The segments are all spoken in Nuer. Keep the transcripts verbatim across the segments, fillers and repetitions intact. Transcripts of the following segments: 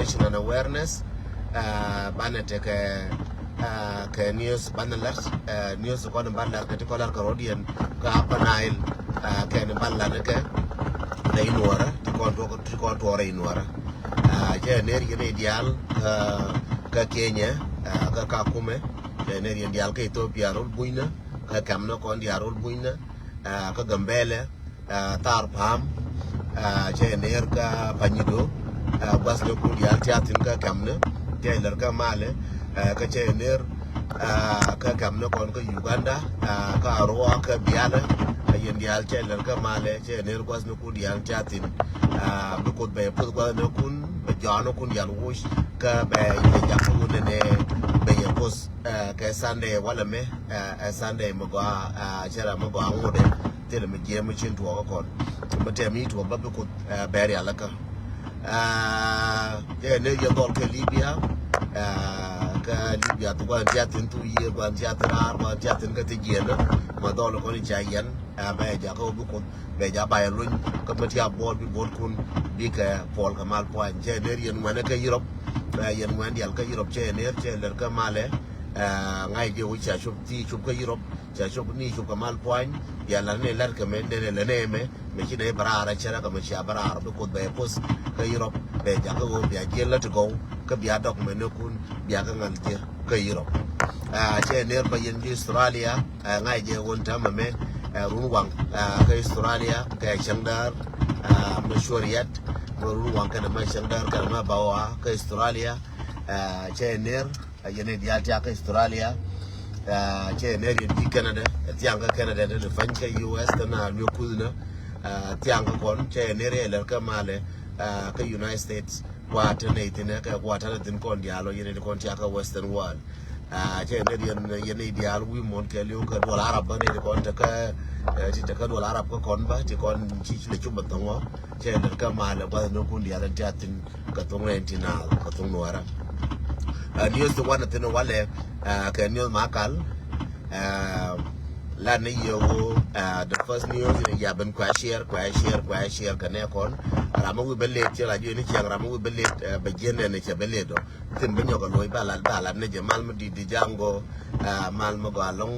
National awareness. Banɛ tekɛ kɛ news banɛ lat, news kɔn in ba lat kɛ ti kɔn lat kɛ rɔdiɛn kɛ Upper Nile, kɛn in ba lat kɛ kɛ inuɔrä ti kɔn tuɔrɛ inuɔrä. Cɛ ner yɛn idial kɛ Kenya, kɛ Kakumɛ, cɛ ner yɛn dial kɛ Ethiopia rol bui̱nä, kɛ kɛmnä kɔn dial rol bui̱nä, kɛ Gambɛlɛ, Thaar Pa̱a̱m, cɛ ner kä Panyido, gua̱th ni kun dial tiathin kä kɛmnä, cɛ ner kä Malɛ, kä cɛ ner kä kɛmnä kɔn kä Uganda, kä Arua kä Bialɛ, yɛn dial cɛ ner kä Malɛ, cɛ ner gua̱th ni kun dial tiathin. Bi Kuoth bɛ puth gua̱th ni kun, bɛ jɔan ni kun dial wuc, kä bɛ yɛ jak kä wun nɛ bɛ yɛ puth kɛ Sunday walɛ mɛ, ɛ Sunday mi gɔaa, cɛ rɛ mi gɔaa ŋotdɛ. Thilɛ mi jiɛm mi cin tuɔɔk kɔn mi tɛm i̱ tuɔɔk ba bi Kuoth bɛ rial kä. Cɛ ni yɛ dhɔl kɛ Libya, kɛ Libia thu gua̱n tiathin thu yiëë gua̱n tiathin raar gua̱n tiathin kä thi jiɛn. Ma dhɔl kɔn i̱ ca yɛn bɛ jakä wä bi Kuoth bɛ ja ba yɛ luny kä mi tia buɔɔt bi buɔɔt kun bikɛ puɔl kɛ mal puany. Cɛ ni yɛn ŋuɛn kä Europe, yɛn ŋuɛn dial kä Europe cɛ ni cɛ lɛr kä malɛ. Ŋa̱c jɛ wä ca cop thi cop kä Europe, ca cop ni cop kɛ mal puany. Bia la̱t ni la̱t kɛ mɛ nɛnɛ lɛ nɛ mɛ mɛ ci nɛ bɛ raar cɛ rɛ kɛ mɛ cia bɛ raar bi Kuoth bɛ poth kä Europe bɛ jakä wä bia jiɛn lät ti gɔw kä bia dɔk mɛ ni kun bia kä ŋa̱l jɛ kä Europe. Cɛ ner bä yɛn ji̱ Australia, ŋa̱c jɛ wä ni täämɛ mɛ run waŋ kä Australia kɛ cäŋ däär mɛ cuɔr yɛt mɛ run waŋ kɛnɛ mɛ cäŋ däär kɛnɛ mɛ bä wa kä Australia. Cɛ ner yɛn i̱ diaal tiak kä Australia. Cɛ ner yɛn ji̱ Canada, thiaŋ kä Canada ni pany kä U S tɛn a luek kuthna. Thiaŋ kä kɔn cɛ ner yɛ lɛr kä malɛ kä United States kuat tɛn i̱ thin kɛ kuat tɛn i̱ thin kɔn diaal ɔ yɛn i̱ kɔn tiak kä Western world. Cɛ ner yɛn yɛn i̱ diaal wi̱i̱ muɔ̱n kɛ li̱w kä duɔl Arab bä ni ti kɔn tekä ti tekä duɔl Arab kä kɔn bä ti kɔn ci ci lɛ cop bä thɔŋɔ. Cɛ ner kä malɛ gua̱th ni kun diaal ɛn tiak thin kä thuŋ rɛn ti naath kä thuŋ nuɔrä. News ti wanɛ thin walɛ kɛ news ma kal. La ni yɛ wo the first news ni ya ben kua share kua share kua share kɛ nɛ kɔn. Ram mi wi̱i̱ bä let cɛ la juɛ ni cɛŋ ram mi wi̱i̱ bä let bɛ jiɛn nɛ ni cɛ bä let dɔ. Thin bä nyɔk a luɔc ba lat ba lat ni jɛ mal mi dit di jaŋ go mal mi gɔ alɔŋ.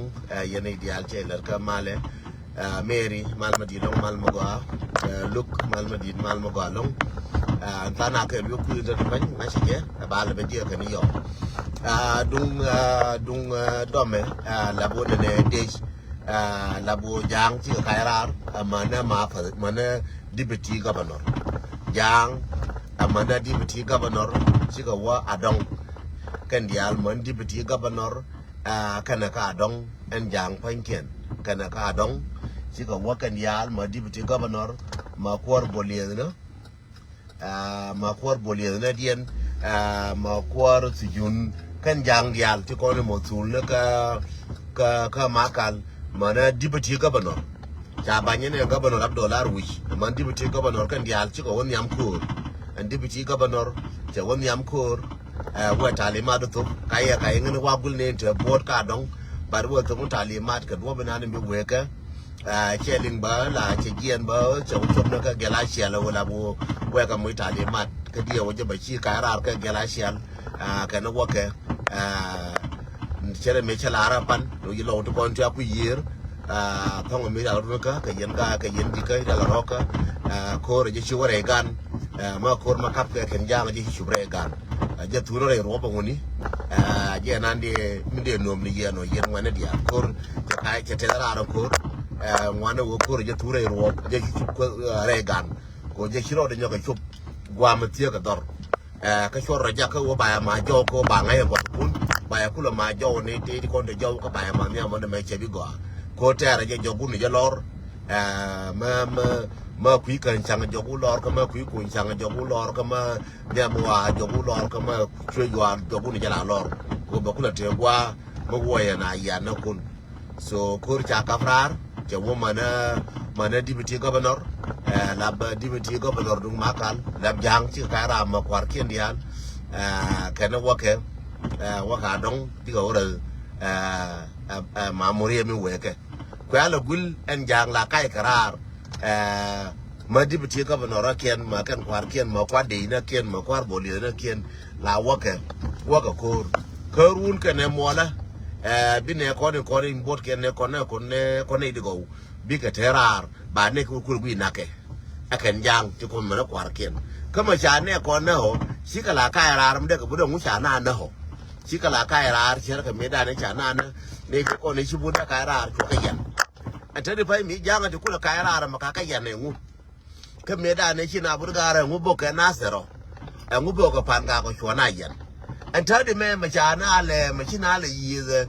Yɛn i̱ diaal cɛ lɛr kä malɛ. Mary mal ma dit lɔŋ mal ma gɔaa. Luk mal ma dit mal ma gɔaa lɔŋ. Than a kɛ luek kui̱ tɔt pany ŋa̱c jɛ ba lɛ bɛ jiɛ kɛ ni yɔk. Duŋ duŋ dɔmɛ la bo nɛnɛ dec. La bo ja̱a̱ŋ cikɛ ka̱c raar. Mänɛ ma pa mänɛ deputy governor ja̱a̱ŋ. Mänɛ deputy governor cikɛ wä adɔŋ. Kɛn diaal män deputy governor kɛnɛ ka adɔŋ. Ɛn ja̱a̱ŋ pa̱nykiɛn kɛnɛ ka adɔŋ. Cikɛ wä kɛn diaal ma deputy governor ma kuɔr bolieth ni. Ma kuɔr bolieth ni diɛn ma kuɔr thijun kɛn ja̱a̱ŋ diaal ti kɔn mɔ thul ni kä kä kä makal. Mänɛ deputy governor ca bany ni governor Abdul Arwic. Män deputy governor kɛn diaal cikɛ wä nhiam ko̱o̱r. Ɛn deputy governor cɛ wä nhiam ko̱o̱r. Wä talimat thok ka yɛ ka yɛ ŋäni wa gul ni te buɔt ka dɔŋ. But wä thok talimat kɛ duɔp inan bi wekɛ. Cɛ liŋ bä la cɛ jiɛn bä cɛ wä cop ni kä gɛl a ciɛl wä la bu wekɛ muc talimat kä diɛ wä jɛ bä ci ka rar kä gɛl a ciɛl. Kɛ ni wä kɛ cɛ rɛ mi cɛ la ra pan lo yi lɔw ti kɔn ti a ku yier. Thɔŋ mi ral run kä kɛ yɛn ka kɛ yɛn di kä ral rɔ kä. Ko̱r jɛ ci wä rɛ gan. Ma ko̱r ma kap kɛ kɛn jaŋ jɛ ci cup rɛ gan. Jɛ thurä rɛ ruɔp a wuni. Jɛ nan di mi di nuɔm ni yɛn ɔ yɛn ŋuɛn ni diaal ko̱r. Cɛ ka cɛ tɛth raar ko̱r. Ŋuan ni wä ko̱r jɛ thurä ruɔp jɛ ci cup rɛ gan. Ko jɛ ci rɔ di nyɔk a cup guam thiek a dhɔr. Kä cuɔr rɔ jak kä wä ba ya ma jɔw kä wä ba ŋa̱c a guath kun ba ya kulɛ ma jɔw ni ti ti kɔn ti jɔw kä ba ya ma nhiam mɔn mɛ cɛ bi gɔaa. Ko tɛɛrɛ jɛ jɔk wun jɛ lɔr. Mɛ mɛ mɛ kui̱ kän caŋ jɔk wun lɔr kä mɛ kui̱ kun caŋ jɔk wun lɔr kä mɛ nhiam wa jɔk wun lɔr kä mɛ cuɛ yuar jɔk wun jɛ la lɔr. Ko bɛ kulɛ tëë gua̱a̱ mɛ wuɔyɛ na yian nä kun. So ko̱r ca kap raar cɛ wä mänä mänä deputy governor. Lap deputy governor duŋ makal lap ja̱a̱ŋ cikɛ ka̱ raam ma kuarkiɛn diaal. Kɛn wäkɛ wäkɛ adɔŋ cikɛ wä rɛ ma muriɛ mi wekɛ. Kuɛ alɛ guil ɛn ja̱a̱ŋ la kac kɛ raar. Ma deputy governor a kiɛn, ma kɛn kua̱r kiɛn, ma kua̱r dey na kiɛn, ma kua̱r bolieth na kiɛn, la wäkɛ, wäkɛ ko̱r. Kä ruun kɛnɛ muɔlä, ɛ, bi nɛ kɔn in kɔn in buɔt kɛn nɛ kɔn nɛ kɔn nɛ kɔn nɛ idigɔw. Bikɛ te raar, ba nɛ kɛ kul guic nakɛ. Ɛ kɛn ja̱a̱ŋ ti kɔn mɛn ɛ kua̱r kiɛn. Kä mɛ ca nɛ kɔn nɛ ɔ, cikɛ la ka̱c raar mi dee kɛ butdɛ ŋu ca na nɛ ɔ. Cikɛ la ka̱c raar, cɛr kɛ mi danɛ ca na nɛ, nɛ kɛ kɔn nɛ ci butdɛ ka̱c raar cuɔkɛ yɛn. Ɛn te di pay mi ja̱a̱ŋ ti kulɛ ka̱c raar mɛ ka̱kɛ yɛn ɛŋu. Kä mëë danɛ ci na bur gaarɛ ɛŋu bok kɛ Nasir ɔ. Ɛŋu bok kɛ pan gak ɔ cuɔ na yɛn. Ɛn tädi mɛ mɛ ca na lɛ mɛ ci na lɛ yiëëth ɛ.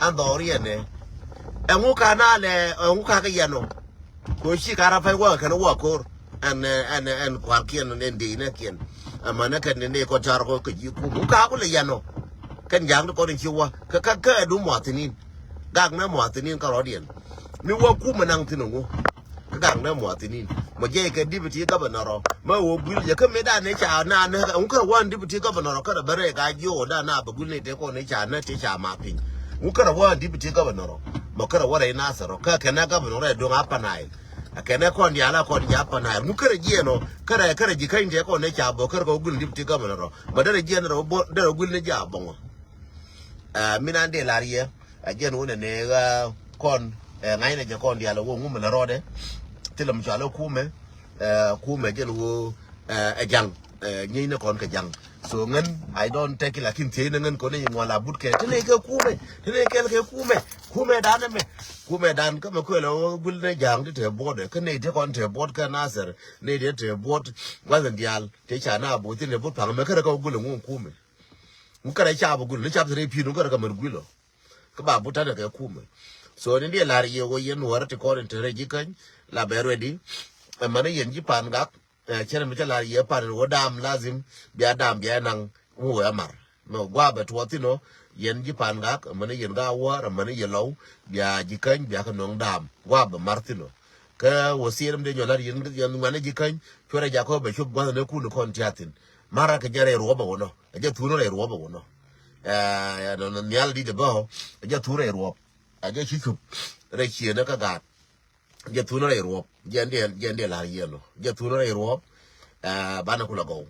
Ɛn dhɔriɛn nɛ. Ɛŋu ka na lɛ ɛŋu ka kɛ yɛn ɔ. Ko ci ka ra pɛn wä kɛn wä ko̱r. Ɛn ɛn ɛn kuarkiɛn ɛn dee nɛ kiɛn. Ɛmɛ nɛ kɛn ni kɔ tar kɔ kɛ ji̱ kum. Ŋu ka kulɛ yɛn ɔ. Kɛn ja̱a̱ŋ ni kɔn in ci wä kɛ kɛ kɛ du muathinin. Gak nɛ muathinin ka rɔdiɛn. Mi wä kum ɛ naŋ thin ɛŋu. Kä gak nɛ muathinin mɔ jiɛc kɛ deputy governor ɔ. Mɛ wä guil jɛ kä mëë danɛ ca na nɛ ŋu kärɛ wä deputy governor ɔ kärɛ bɛ rɛy ka jiɔ da na bɛ guil ni te kɔn ni ca nɛ te ca ma piny. Ŋu kärɛ wä deputy governor ɔ mɔ kärɛ wä rɛy Nasir ɔ kä kɛnɛ governor rɛy doŋ Upper Nile. Kɛnɛ kɔn diaal a kɔn ji̱ Upper Nile ŋu kärɛ jiɛn ɔ kärɛ kɛrɛ ji̱ käny te kɔn ni ca bɔ kärɛ kɛ wä guil deputy governor ɔ mɔ derɛ jiɛn derɛ wä guil ni ji̱ a bɔŋɔ. Ɛ, min an dee lar yɛ. Ɛ, jɛn wun ɛ nɛ ɣä kɔn, ɛ, ŋa̱cnɛ jɛ kɔn diaal ɛ wä ŋumɛ lɛ rɔɔdɛ. Thilɛ mi cɔal ɛ kumɛ, ɛ, kumɛ jɛn wä, ɛ, ɛ ja̱ŋ, ɛ, nyiecnɛ kɔn kɛ ja̱ŋ. So ŋän, I don't take it, lakin thiecnɛ ŋän kɔn ni ŋual a but kɛ. Ti nɛ kɛ kumɛ, ti nɛ kɛl kɛ kumɛ. Kumɛ dan ɛmɛ. Kumɛ dan kä mɛ kuɛl ɛ wä guil ni ja̱ŋ ti te buɔt ɛ. Kä nɛ ti kɔn te buɔt kä Nasir. Nɛ ti te buɔt gua̱th in diaal. Ti ca na buɔt thin ɛ but paŋ mɛ kärɛ kä wä guil ɛ ŋun kumɛ. Ŋu kärɛ cap ɛ guil, ni cap te rɛy pi̱i̱t, ŋu kärɛ kɛ mɛr guil ɔ. Kä ba but tanɛ kɛ kumɛ. So ni diɛ lar yɛ wä yɛn wä rɛ ti kɔn in te rɛy ji̱ käny, la bɛ ready. Ɛmɛn yɛn ji̱ pan gak, ɛ, cɛn mi cɛ lar yɛ pan in wä dam lazim, bia dam bia naŋ, wä wä ɛmar. Mɛ gua̱a̱ bɛ tuɔɔth thin ɔ, yɛn ji̱ pan gak, ɛmɛn yɛn ga wä, ɛmɛn yɛ lɔw, bia ji̱ käny, bia kɛ nɔŋ dam, gua̱a̱ bɛ mar thin ɔ. Kä wä siɛn mi dee nyɔ lar yɛn, yɛn ŋuanɛ ji̱ käny, cuɛrɛ jakɔ bɛ cop gua̱th ni kun kɔn tia̱a̱ thin. Mar kɛ jɛ rɛy ruɔp ɛ wä nɔ. Ɛ jɛ thun rɛy ruɔp ɛ wä nɔ. Ɛ, nɔ, nɔ, nhial dit ɛ bä ɔ. Ɛ jɛ thun rɛy ruɔp. Ɛ jɛ ci cup rɛy ciënä kä gaat. Ɛ jɛ thun rɛy ruɔp. Jɛ ndiɛ, jɛ ndiɛ la̱r yɛn ɔ. Ɛ jɛ thun rɛy ruɔp. Ɛ, banɛ kulɛ gɔw.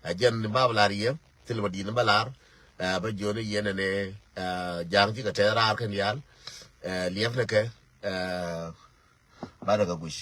Ɛ jɛn bä lar yɛ. Thil ma di̱n bä lar. Ɛ, bä jiɔni yɛn ɛnɛ, ɛ, ja̱a̱ŋ cikɛ tɛth raar kɛn diaal. Ɛ, liɛpnɛ kɛ. Ɛ, banɛ kɛ guic.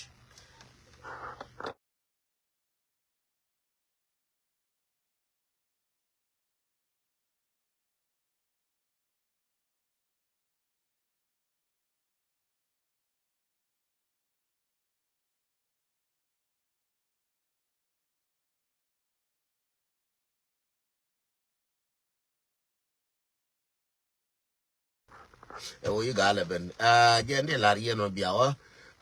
Ɛ wä yi gal ɛ ben. Ɛ, jɛ ni lar yɛn ɔ bia wä.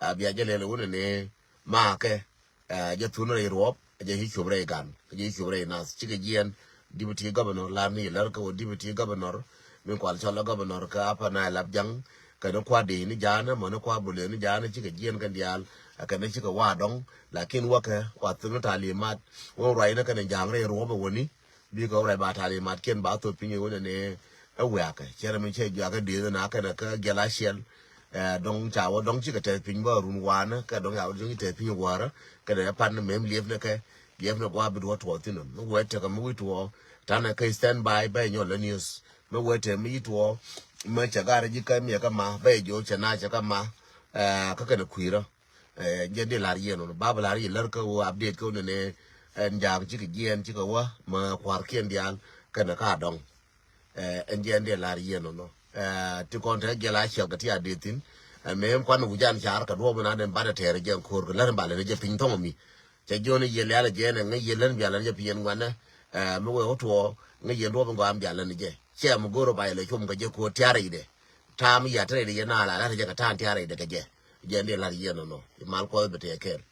Ɛ, bia jɛ lɛl wun ni makɛ. Ɛ, jɛ thun rɛy ruɔp, ɛ jɛ ci cup rɛy gan, ɛ jɛ ci cup rɛy nath. Cikɛ jiɛn deputy governor lar ni lär kä wä deputy governor. Min kual cɔl governor kä Upper Nile lap jaŋ. Kɛn kua dee ni ja̱a̱n, mɔ ni kua bule ni ja̱a̱n, cikɛ jiɛn kɛn diaal. Ɛ kɛn cikɛ wa dɔŋ. Lakin wakɛ, wa thun talimat. Wä ruac ni kɛn ja̱a̱ŋ rɛy ruɔp ɛ wä ni. Bikɛ wä rɛy ba talimat kiɛn ba thop piny ɛ wä ni ni ɛ wiakɛ. Cɛrɛ mi cɛ juakɛ dee ni na kɛn kä giɛl a ciɛl. Ɛ, dɔŋ ca wä dɔŋ cikɛ tɛth piny bä run wanä, kɛ dɔŋ ca wä dɔŋ ci tɛth piny wäärä, kɛ dɛ pan mɛm liepnɛ kɛ, liepnɛ gua̱a̱ bi duɔ̱ɔ̱r tuɔɔk thi̱n ɔ. Mi wee tekɛ mi wi̱i̱ tuɔɔk, tanɛ kä stand by, bä nyɔl lä news. Mi wee tekɛ mi wi̱i̱ tuɔɔk, mi cɛ ga̱r ji̱ kä mi cɛ kä ma, bä jɛ cɛ na cɛ kä ma, ɛ, kä kɛnɛ kui̱rä. Ɛ, jɛ di lar yɛn ɔ, ba bä lar yɛ lär kä wä update kä wä nɛnɛ, ɛn ja̱a̱ŋ cikɛ jiɛɛn cikɛ wä, mi kua̱r kiɛn diaal, kɛnɛ ka dɔŋ. Ɛ, ɛn jɛ ɛn dee lar yɛn nɔnɔ. Ɛ, ti kɔn te gɛl a ciɛk kɛ ti a dee thin. Ɛ, mɛ ɛn kuan wi̱c an car kɛ duɔ̱ɔ̱p in an ɛn banɛ tɛɛr jɛ ɛn ko̱r kɛ lär in ba lɛn jɛ piny thɔŋ mi. Cɛ jiɔn i̱ yɛ lial jɛ ɛn ɛŋ yɛ län bia lɛn jɛ piny ɛn ŋuanɛ. Ɛ, mi wee wä tuɔɔ ŋä yɛn duɔ̱ɔ̱p in gɔaa in bia lɛn jɛ. Cɛ mi go̱r ɔ ba yɛ lɛ com kɛ jɛ ko̱r tiaar rɛydɛ. Ta̱a̱ mi yat rɛydɛ yɛ na la lat jɛ kɛ ta̱a̱ tiaar rɛydɛ kɛ jɛ. Jɛ ɛn dee lar yɛn nɔnɔ. I̱ mal kuɔth bi tɛɛ kɛɛl.